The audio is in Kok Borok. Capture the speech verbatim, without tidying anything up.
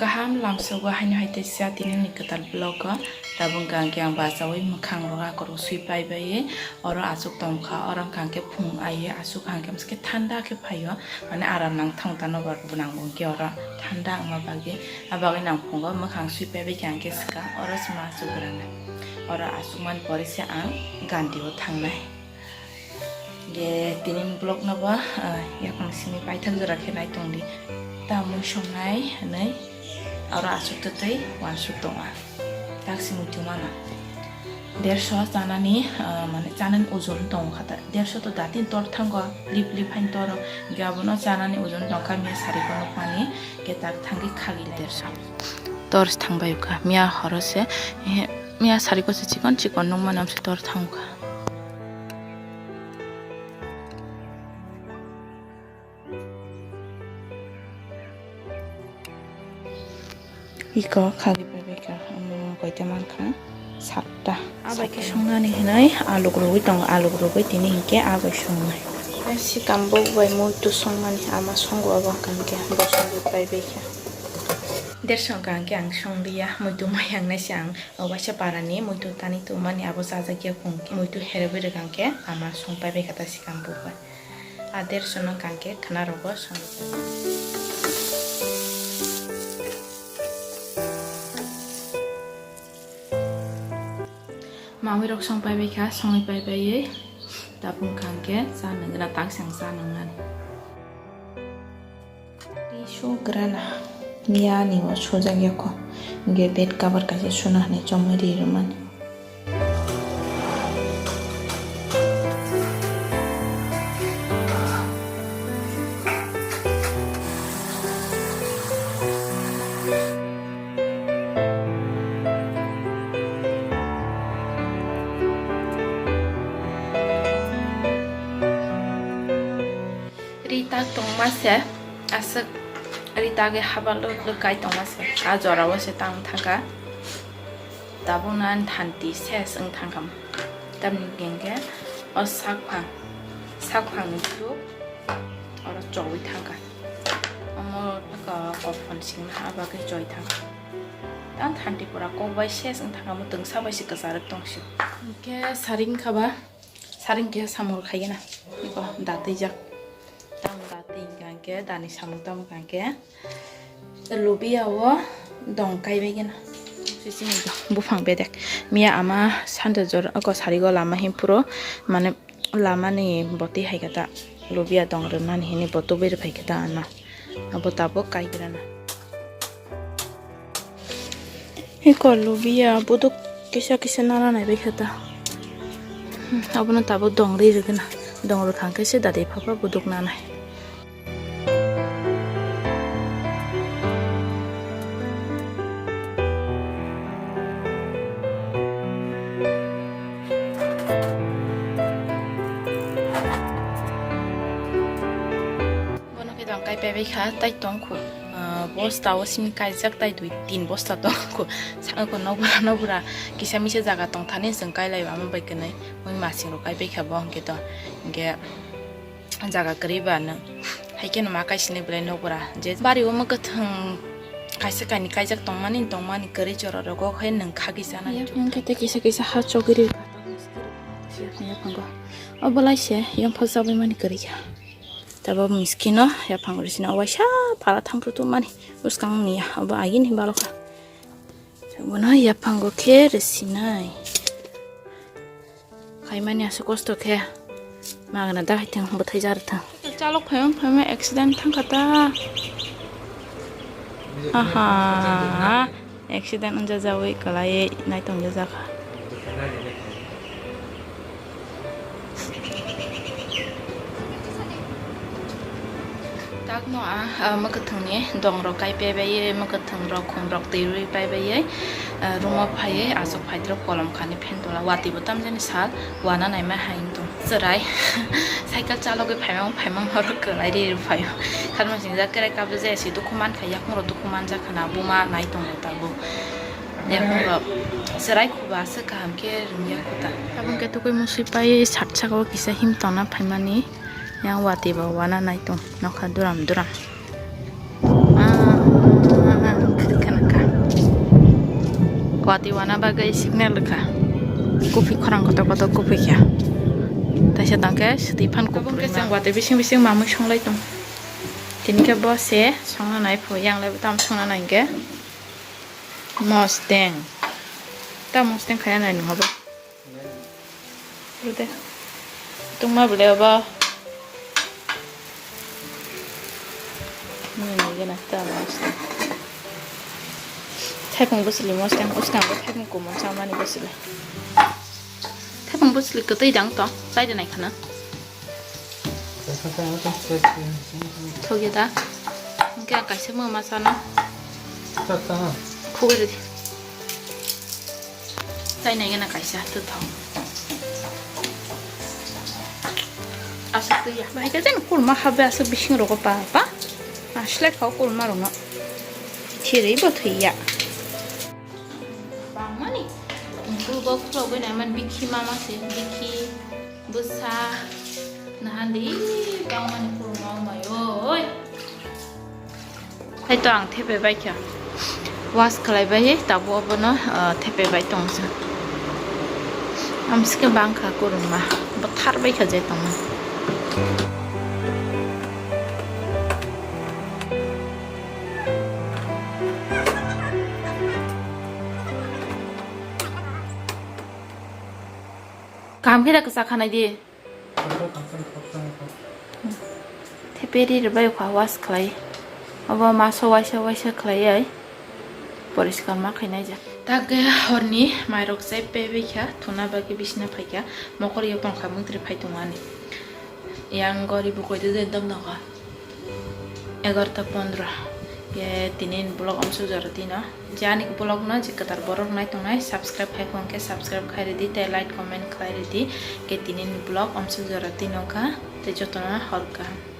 Kaham lamsogo haino hai teisa tinini kwtal vlog o. Tabuk hwnkha hwnkhe ang bachaui mwkhang rok akorok sui paibai oro aswk tongkha, oro hwnkha hwnkhe phung ai aswk hwnkhe thanda khe phaio, mane aram nang thong tano bo nang bo hwnkhe oro thanda wngma bagwi, abagwi nang phungo mwkhang sui paibai khe hwnkhe swkang oro se ma aswk rana oro aswk man pore se ang gandi o thangnai. Je tini vlog no bo, ah, yaphang simi paithak jora khe nai tong di. Ta mui songnai hinui oro aswk twtwi uansuk tongo. Tak si mui twi mano. Derso chanani, ah, mane chanani ojon tongo kha ta. Derso to datin tor thango, lip lip hain toro. Hingke abono chanani ojon tongkha miya sari ko nukmani, ke tak thangwi khagwi derso. Tor thangbai kha miya horo se, eh, miya sari ko se chikon chikon nukmani amse tor thangkha. Iko khagwi paibai kha, omo koita mankha satta. Abai khe songnani hinui aluk rwgwi tongo, aluk rwgwi tini hinkhe abai songnai. Sikam buk bai muitu songmani ama songo abo hwnkha hinkhe bo songwi paibai kha. Derso hwnkha hinkhe ang songliya, muitu mai yangnai se ang waisa parani muitu tani tongmani abo chajakya kung muitu herwi rwkha hinkhe ama song paibai kha ta sikam buk bai. A derso no hwnkha hinkhe khwna rogo songwi. Mamui rok song paibai kha, songwi paibai tabuk hwnkha hinkhe cha nangna tak sang cha nangnani. Tissue grana miya ni o sujak yako, hinkhe bed cover kaisa suna hinui chomwi ri rwmani. Rita tongma se, aswk Rita ge haba lwk lwk kai tongma se, a jora o se tang thangkha. Tabukno ani thanti ses wng thangkha. Tamni hwnkhe o sakphang, sakphangni thuk oro chowi thangkha. Omo kha kophon singna abo khe choi thangkha. Tang thanti pura kok bai ses wng thangkha, mwtwng sa bai se kwcharwk tong sio. Hwnkhe saring kha ba, saring khe samung khai gana. Iko datwijak. Tamo datwi hwnkha hwnkhe dani samung tamo hwnkha hwnkhe. Lubia o dong kaibai gana. Sisini buphang bedek. Miya ama sanja jora o kosari o lama him phuro mane lama ni boti hai khe ta lubia dong rwnani hini bo tubui rwphai khe ta ano. Abo tabuk kai rwna. Eko lubia buduk kisa kisa nana naibai khe ta. Hmm, abono tabuk dong ri rwgwna. Dong rwkha hwnkhe se dadi phapha buduk nanai. Bono khe tong kai paibai kha, tai tong khu. Ah, bosta o simi kaijak, tai dui tin bosta tong khu. Sa ko nokbura nokbura kisa misa jaga tong thani chwng kai lai amo bai kwnai. Mui masing rok kai bai kha bo hwnkhe to. Hwnkhe jaga kwrwi ba nwng. Hai kheno ma kaisini belai nokbura. Je bari o mwkhwthwng kaisa kainwi kaijak tongmani, tongmani kwrwi jora rogo khe nwng khagwi chana. Yep, hwnkhe tei kisa kisa ha chogwi rw kha. Yaphango. O belai se yongphal chabai mani kwrwi kha. Tabo miskino yaphang rw sino waisa phala thangphru tongmani. Bwskang ni abo agini balo kha. Bono yaphango khe rw sinai. Khaimani aswk kosto khe. Magna da hai thang, bwthai jar thang. Chalok phaima phaima accident thang kha ta. Aha. Accident wngjajawi kwlaiwi nai tongjajakha. Takno a, a, mwkhwthwngni dongrok kai paibai, mwkhwthwng rok khum rok twi rwi paibai, a, room o phaiwi aswk phaidrok kolom khani phen tola, watwi bo tamjani sal wana naima hai wng tong. Chwrai cycle chalogwi phaimang phaimang horo kwlai ri rw phaio. Khatma singjak kwrai kabjak jaya se dukhu mankha, yakung rok dukhu manjak khna, buma nai tongo tabuk. Yakung rok chwrai khuba aswk kaham khe rwngya kho ta. Tabuk khe tukui musui pai sat saka o kisa him tongna phaimani. Yang watwi bo wana nai tong nokha duram duram. Ah, ah, ah, ah, ah. Watwi wana bagwi signal rwkha. Kuphwi khorang kotor kotor kuphwi kha. Taisa tangkhe swtwi phan kuphwi. Chwng watwi bising bising mamwi songlai tong. Tini khe bo se songna nai pho, yang lai bo tamo songna nai hwnkhe. Mosteng. Tamo mosteng khaina nai nung abo. Rwde. Tungma bwlai obo. Mui nai gana ta mosteng. Thaipung bwswli mosteng, bwskango thaipung kumun chamani bwswli. Thaipung bwswli kwtwi dang to, chai de nai khana. Thok ya da. Hwnkhe ang kaisa mama sano. Khugwi rwdi. Tai nai gana kaisa twthok. Aswk twi ya. Bahai khe jani kurma habe aswk bising rogo pa pa. Aslai khao kurma rokno. Thirwi bo thwi ya. Bangmani. Kulgo khulogwi naiman bikhi mama se bikhi. Bwsa nahandi bangmani kurma wngmai oi. Hai to ang thepe bai kha. Wash khlai bai tabuk obono, ah, thepe bai tong se. Amsike bang kha kurma. Bo thar bai kha je tong. Kaham khe da kwchak khanai di. Thepe ri rwbai kha wash khlai. Obo maso waisa waisa khlaiwi poriskar ma khainai ja. Takhe horni mairok chai pebai kha, thuna bagwi bisina phaikha, mokol yok tongkha mungtri phai tongmani. Yang gori bukoi de dom nokha. Egarota pondro. Ye tinin vlog amsuk jora tino. Je ani vlog no je kwtal borok nai tongnai, subscribe khai khon khe subscribe khai ridi, tei like comment khlai ridi. Ke tinin vlog amsuk jora tino kha, tei jotono hor kaham.